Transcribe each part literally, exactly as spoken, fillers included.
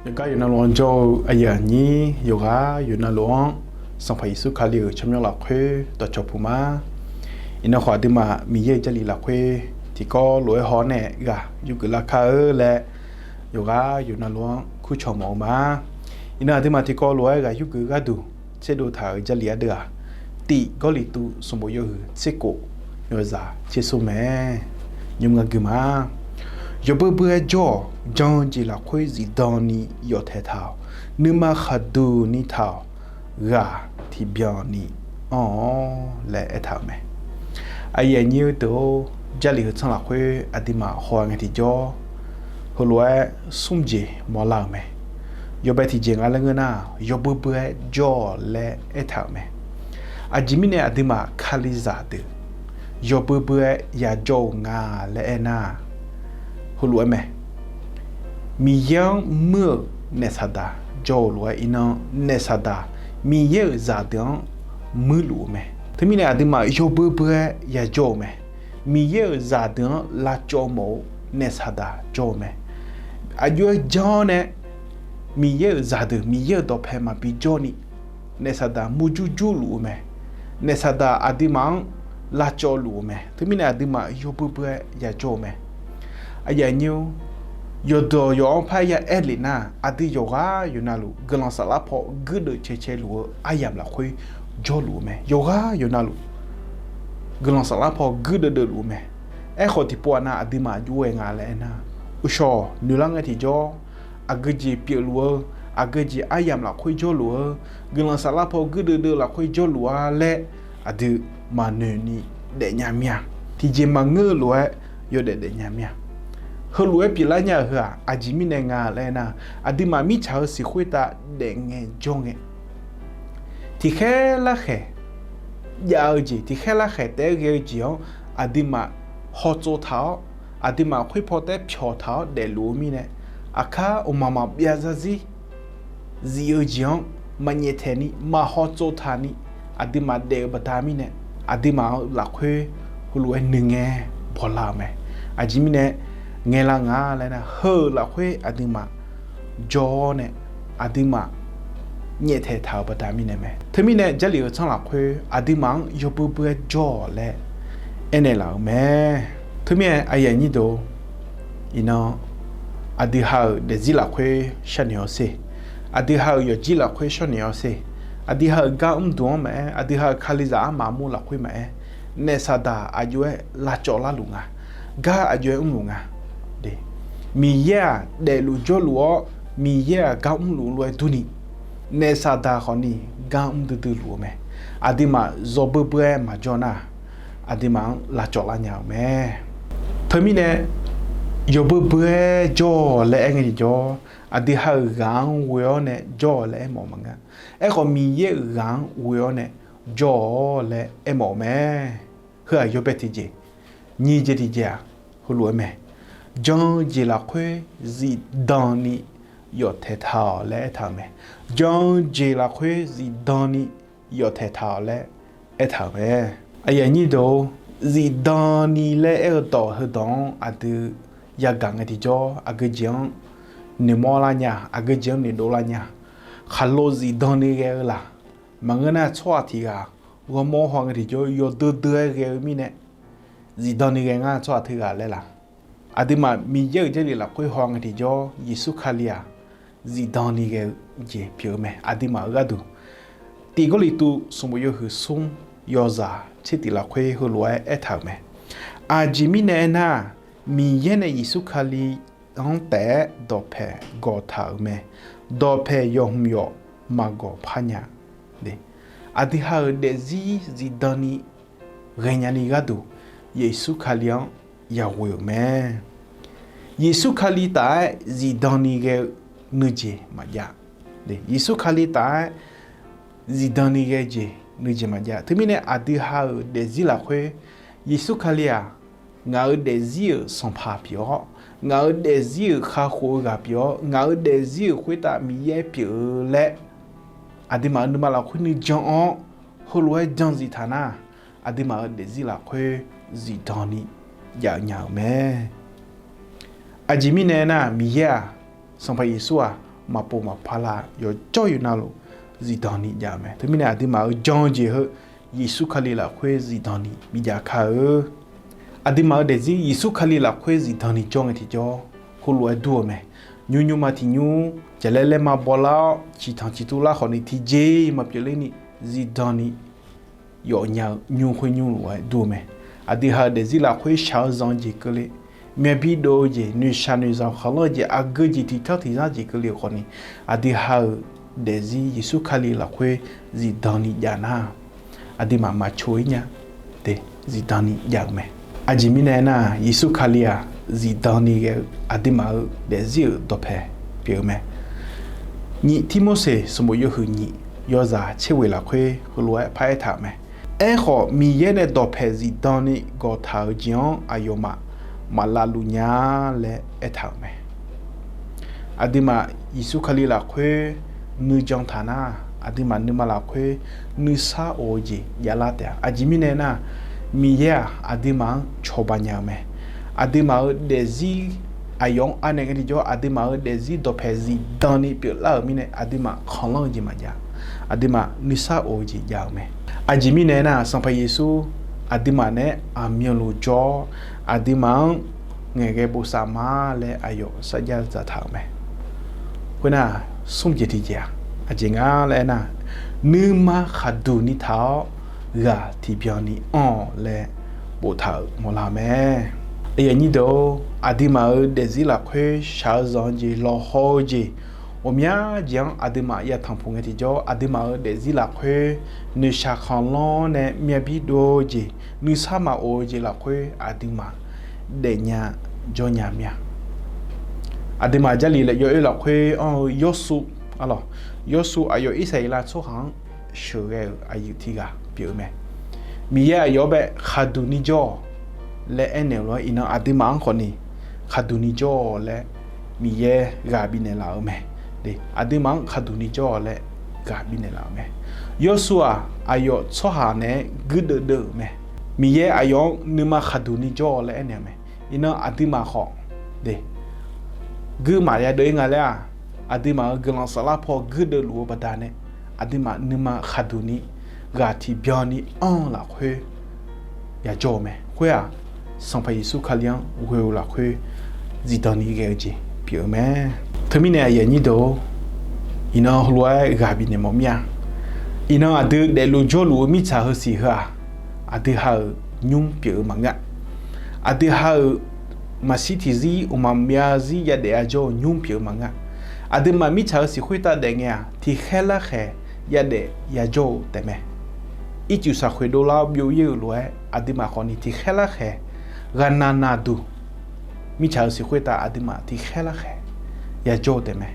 Yawqgar yawqnavluf-anr jawr-eu aqyuif aqnyir, yawqghaq yawqnavluf-anr Sanqpaq Yeqsur Kali-euq tsawrmyanr lafkhoer dawqcawq puq ma. Iqnan khawf aqduimaf Miqyaer-euq Jarlif lafkhoer tiqkawv lof-aer haw-awr nae ghaq yurgeuf lar kar-eu laer, yawqghaq yawqnavluf-anr kurcawq mawf-eu ma. Iqnan aqduimaf tiqkawv lof-aer ghaq yurgeuf gharduq tserdov taq-euq Jarlif ardeuv-aq, Tiq Gawrliqtu sanqbof yawhuiq tser khof yawzaq tser smr mae. Nymr ngar gui ma. Yawbui bui-aer jawr-awq. Jan-eu jeq lafkhoer zifdan ni yawf taeq taq-awq. Nuima khaqduq ni taq-awq. Ghaq tiqbyan ni anr-awq laer aertaq-euq mae. Aqyuif aqnyir-eu deuq-or, Jarlif heu tsanr lafkhoer aqduimaf haw ngae tiqjawr, heulof-aer smr jeq mawrlar-euq mae. Yawbae tiqjeq nga laer ngeur nar, yawbui bui-aer jawr-awq laer aertaq-euq mae. Aqjeq mirnae aqduimaf Kalizaq deuq yawbui bui-aer yajawr-eu nga laer aernar, heulof-aer mae. Miqyaer-anr muir-euq naef saqdaq jawr-eu lof-aer, iqnan naef saqdaq Miqyaer-euq zaqdeuq-anr muirluf-eu mae. Teumirnae aqduimaf yawbui bui-aer yajawr-eu mae. Miqyaer-euq zaqdeuq-anr lavcawv mawf-eu naef saqdaq jawr-eu mae. Aqjox-aer janr-awr nae Miqyaer-euq zaqdeuq, Miqyaer-euq dawqpae maqbi jawrni, naef saqdaq murjur jurluf-eu mae. Naef saqdaq aqduimaf-anr lavcawv luf-eu mae. Teumirnae aqduimaf yawbui bui-aer yajawr-eu mae. Aqyuif aqnyir-or, yawqdawq yawq-anr par ya aer lef nar, aqdui yawqghaq yawqnavluf guiqlanq saflar paw guirdeuv cae cae luf-eu aryamq lafkhoer jawrluf-eu mae. Yawqghaq yawqnavluf guiqlanq saflar paw guirdeuv deuv luf-eu mae. Aerkhawf tiqpov-aq nar, aqduimaf jov-aer nga laer aernar, uqshawq noeqlar ngae tiqjawr, aqgeu jeq pyeufluf-eu, aqgeu jeq aryamq lafkhoer jawrluf-eu, guiqlanq saflar paw guirdeuv deuv lafkhoer jawrluf-a laer aqdui maqnoeq ni daefnya mir-a. Tiqjeq maqngeur-eu lof-aer yawdaef daefnya mir-a. Heulof-aer pyeuflar nya-euq heu-aq, aqjeq mirnae nga laer aernar, aqduimaf mirtsaq-eu siq khoertav daef ngae jawr ngae, tiqkhaer larkhaeq jav-eu jeq, tiqkhaer larkhaeq taef-aer ghae-eu jeq-anr aqduimaf hawtsov taq-awr, aqduimaf khoerpaw taef-aer pyawq taq-awr daefluf-eu mirnae, aqkar mqmaq maqbyav zarzir zif-eu jeq-anr maqnyaef taeq ni, maqhaw tsov taq ni, aqduimaf daef-eu baqda mirnae, aqduimaf-euq lafkhoer heulof-aer nuingae bawlar-euq mae. Aqjeq mirnae ngaelar nga laer nar, heu-euq lafkhoer aqduimaf jawr-awr nae, aqduimaf nyaeftaeq taq-euq baqda mirnae mae. Teumirnae Jarlif-eu tsanr lafkhoer aqduimaf-anr yawbui bui-aer jawr-awq laer aernaeq laf-euq mae. Teumirnae aqyuif aqnyir deuq, iqnan aqdui ha-euq daefzir lafkhoer sharnoeq-awr ser, aqdui ha-euq yawqjir lafkhoer sharnoeq-awr ser, aqdui ha-euq gar mrduq-anr maqaer, aqdui ha-euq Kalizaq armaf armur lafkhoer maqaer, naef saqdaq aqjox-aer lavcawv larluf nga, gar aqjox-aer mrluf nga. Miqyaer-aq daefluf jawrluf-awr, Miqyaer-aq gar mrluf lof-aer durni, naef saqdaq khawfni gar mr duidui luf-eu mae. Aqduimaf yawbui bui-aer maqjawr nar, aqduimaf-anr lavcawv lar nya-euq mae. Teumirnae yawbui bui-aer jawr-awq laer aer ngae tiqjawr, aqdui ha-euq ghaq-anr ghoe-awr nae jawr-awq laer aermawf maqngeur. Aerkhawf Miqyaer-euq ghaq-anr ghoe-awr nae jawr-awq laer aermawf-eu mae. Heu-aq yawbae tiqjeq. Nyiq jeq tiqjeq-aq heulof-aer mae. Jan-eu jeq lafkhoer zifdan ni yawf taeq taq-awq laer aertaq-euq mae. Jan-eu jeq lafkhoer zifdan ni yawf taeq taq-awq laer aertaq-euq mae. Aqyuif aqnyir deuq-or, zifdan ni laer aer-eu dawq heudawq-anr aqdui yagaq ngae tiqjawr, aqgeu jeq-anr noeqmawr lar nya, aqgeu jeq-anr noeqdov lar nya. Khaqlo zifdan ni ghae-eu laq. Maqngeur nar tsawrhaq tiq ghaq ghawrmawr haw ngae tiqjawr yawdui dui-aer ghae-eu mirnae, zifdan ni ghae ngar tsawrhaq teughaq laer laq. Aqduimaf Miqyaer-euq Jarlif lafkhoer haw ngae tiqjawr, Yeqsur Kali-aq zifdan ni ghae-eu jeq pyeuf-eu mae. Aqduimaf-euq gharduq Tiq Gawrliqtu sanqbof yawhuiq smr yawzaq tser tiq lafkhoer heulof-aer aertaq-euq mae. Aqjeq mirnae aernar, Miqyaer nae Yeqsur Kali-anr taef-aer dawqpae gawq taq-euq mae. Dawqpae yawq hmq yawf maqgawq parnya. Aqdui ha-euq daefzir zifdan ni ghaenya ni gharduq, Yeqsur Kali-anr yaghoe-euq mae. Yeqsur Kali taf-aer zifdan ni ghae-eu nuijeq maqjav. Yeqsur Kali taf-aer zifdan ni ghae jeq nuijeq maqjav. Teumirnae aqdui ha-euq daefzir lafkhoer, Yeqsur Kali-aq, ngaq-euq daefzir-euq sanqpaq pyeuf-awr, ngaq-euq daefzir-euq kakhof-eu ghaq pyeuf-awr, ngaq-euq daefzir-euq khoertav Miqyaer pyeuf-eu laer, aqduimaf-euq nuima lafkhoer nuijan-awr heulof-aer jan zif taq nar, aqduimaf-euq daefzir lafkhoer zifdan ni jav nya-euq mae. Aqjeq mirnae aernar, Miqyaer-aq, Sanqpaq Yeqsur-aq, maqpov maqpar lar yawqjawr yawqnavluf zifdan ni jav-eu mae. Teumirnae aqduimaf-euq jan-eu jeq heu Yeqsur Kali lafkhoer zifdan ni bijav kar-eu. Aqduimaf-euq daefzir Yeqsur Kali lafkhoer zifdan ni jawr ngae tiqjawr heulof-aer dur-eu mae. Nymr nymrma tiqnymr jaqlaer laerma bawlar-awr ciqtanq ciqtuv lar khawfni tiqjeq-iq maqpyeuf lerni zifdan ni yawfnya-eu nymr khoer nymr lof-aer dur-eu mae. Aqdui ha-euq daefzir lafkhoer shaq-eu zanq-eu jeq keuvle, myavbi dov-eu jeq, noeqshaq noeqzanq khanqlanr-eu jeq, aqgeu jeq tiqtanr tiqzanr jeq keuvle-eu khawfni, aqdui ha-euq daefzir Yeqsur Kali lafkhoer zifdan ni jav nar, aqduimaf maqcoq-ir nya, zifdan ni jav-eu mae. Aqjeq mirnae aernar, Yeqsur Kali-aq zifdan ni ghae-eu aqduimaf-euq daefzir-euq dawqpae pyeuf-eu mae. Nyiq Tirmorseq sanqbof yawhuiq nyiq yawzaq tser ghoeq lafkhoer heulof-aer paraer taq-euq mae. Aerkhawf, Miqyaer nae dawqpae zifdan ni gawqtaq-euq jeq-anr aqyawfmaf maqlavluf nya laer aertaq-euq mae. Aqduimaf Yeqsur Kali lafkhoer nuijan taq nar, aqduimaf nuima lafkhoer nuisar of-eu jeq javlar taef-a. Aqjeq mirnae aernar, Miqyaer-aq aqduimaf-anr cawba nya-eu mae. Aqduimaf-euq daefzir aqyawf-anr anaeq ngae tiqjawr aqduimaf-euq daefzir dawqpae zifdan ni pyeuflar-euq mirnae aqduimaf khanqlanr-eu jeq maqjav, aqduimaf nuisar of-eu jeq jav-eu mae. Aqjeq mirnae aernar, Sanqpaq Yeqsur aqduimaf naeq-aer aqmyanluf jawr-awr, aqduimaf-anr ngaeqghae bosav ma laer aqyawf sarjax dzaqtaq-euq mae. Khoernar, smr jeq tiqjeq-aq, aqjeq nga laer aernar, nuima khaqduq ni taq-awr ghaq tiqbyan ni anr-awq laer boftaq-euq mawrlar-eu mae. Aqyuif aqnyir deuq-or, aqduimaf-euq daefzir lafkhoer shaq-eu zanq-eu jeq, lawqhaw-eu jeq, ghawqmya jeq-anr aqduimaf yatanq puq ngae tiqjawr, aqduimaf-euq daefzir lafkhoer noeqshaq khanqlanr nae myavbi dov-eu jeq, nuisar maqof-eu jeq lafkhoer aqduimaf daefnya jawrnya mir-a. Aqduimaf Jarlif laer yawoer lafkhoer anr-eu Yawrsuv, Yawrsuv aqyawf Irsaqleqlav tsawrhaq-anr sheuqghae-euq aqyuif tiq ghaq pyeuf-eu mae. Miqyaer aqyawf-anr bae khaqduq ni jawr-awq laer aernaeq-euq lof-aer iqnan aqduimaf-anr khawfni khaqduq ni jawr-awq laer Miqyaer ghaq bifnaeq laf-euq mae. Aqduimaf-anr khaqduq ni jawr-awq laer ghaq bifnaeq laf-euq mae. Yawrsuv-aq aqyawf tsawrhaq naeq-aer guirdeuv deuv-euq mae. Miqyaer aqyawf-anr nuima khaqduq ni jawr-awq laer aernaeq-eu mae. Iqnan aqduimaf khawf, guirmaf yadeuv-ir nga laer-aq, aqduimaf-euq guiqlanq saflar paw guirdeuv luf-eu baqdanae, aqduimaf nuima khaqduq ni ghaq tiqbyan ni anr-eu lafkhoer yajawr-eu mae. Khoer-aq, Sanqpaq Yeqsur Kali-anr ghoe-eu lafkhoer zifdan ni ghae-eu jeq pyeuf-eu mae. Teumirnae aqyuif aqnyir deuq-or, iqnan heulof-aer ghaq bifnaeq mawf mir-a. Iqnan aqdui daefluf jawrluf-eu mirtsaq heusiq heu-aq, aqdui ha-euq nymr pyeuf-eu maqngeur. Aqdui ha-euq maqshir tiqzir uqmaq maqbyav zir yadaef yajawr-eu nymr pyeuf-eu maqngeur. Aqduimaf mirtsaq heusiq khoertav daef ngae-aq, tiqkhaer larkhaeq yadaef yajawr-eu taefmae. Ircuf saqkhoeq dovlar-awr byov-ir-euq lof-aer, aqduimaf khawfni tiqkhaer larkhaeq ghaqnaq naqduq, mirtsaq heusiq khoertav aqduimaf tiqkhaer larkhaeq yajawr-eu taefmae.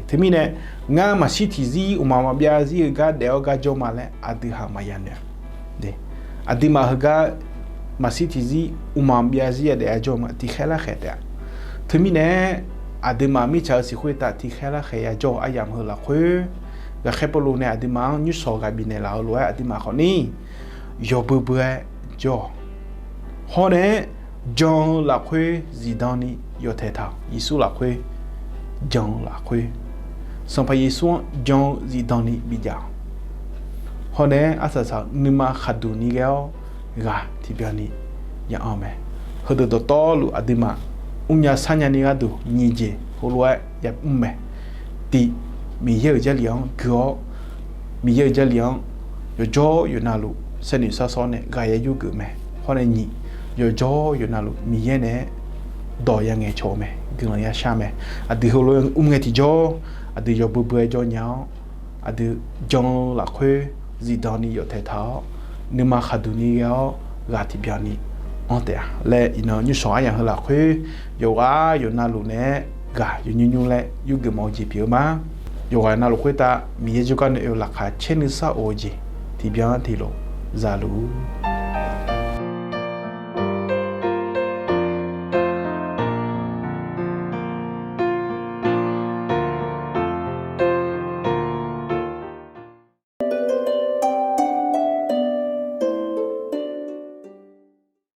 Teumirnae, ngar maqshir tiqzir uqmaq maqbyav zir-eu gar daef-awr gar jawr ma laer aqdui ha maqya noeq-a. Aqduimaf heugar maqshir tiqzir uqmaq maqbyav zir yadaef yajawr-eu ma tiqkhaer larkhaeq taef-a. Teumirnae, aqduimaf mirtsaq heusiq khoertav tiqkhaer larkhaeq yajawr-eu aryamq heu lafkhoer, ghaqkhaer Pawrluv nae aqduimaf-anr nymrshawq ghaq bifnaeq laf-eu lof-aer aqduimaf khawfni yawbui bui-aer jawr-awq. Hawr nae-aer jan-eu lafkhoer zifdan ni yawtaeq taq-awq. Yeqsur lafkhoer jan-eu lafkhoer, Sanqpaq Yeqsur-anr jan-eu zifdan ni bijav-awq. Hawr nae-aer arsaq saq-eu nuima khaqduq ni ghae-awr ghaq tiqbyan ni ya anr-eu mae. Heudeuq dawqtawvluf aqduimaf mrnya sarnya ni gharduq nyiq jeq heulof-aer yamr mae. Tiq, Miqyaer-euq Jarlif-anr gui-awr, Miqyaer-euq Jarlif-anr yawqjawr yawqnavluf saernoeq sarsawr nae ghaq ya yurgeuf mae. Hawr nae nyiq, yawqjawr yawqnavluf Miqyaer naeq-aer dawq ya ngaeqcawq-eu mae, guiqlanq ya shar mae. Aqdui heulof-aer mr ngae tiqjawr, aqdui yawbui bui-aer jawr nya-awr, aqdui jan-eu lafkhoer zifdan ni yawtaeq taq-awr, nuima khaqduq ni ghae-awr ghaq tiqbyan ni anr taef-a laer iqnan nymrshawq aryamq heu lafkhoer yawqghaq yawqnavluf naeq-aer ghaq yawnymr nymr laer yurgeuf mawf-eu jeq pyeuf-eu ma. Yawqghaq navluf khoertav Miqyaer jawrgar nae oe-eu laqkhaq caer nuisar of-eu jeq tiqbyan tiqlof za luf-ur.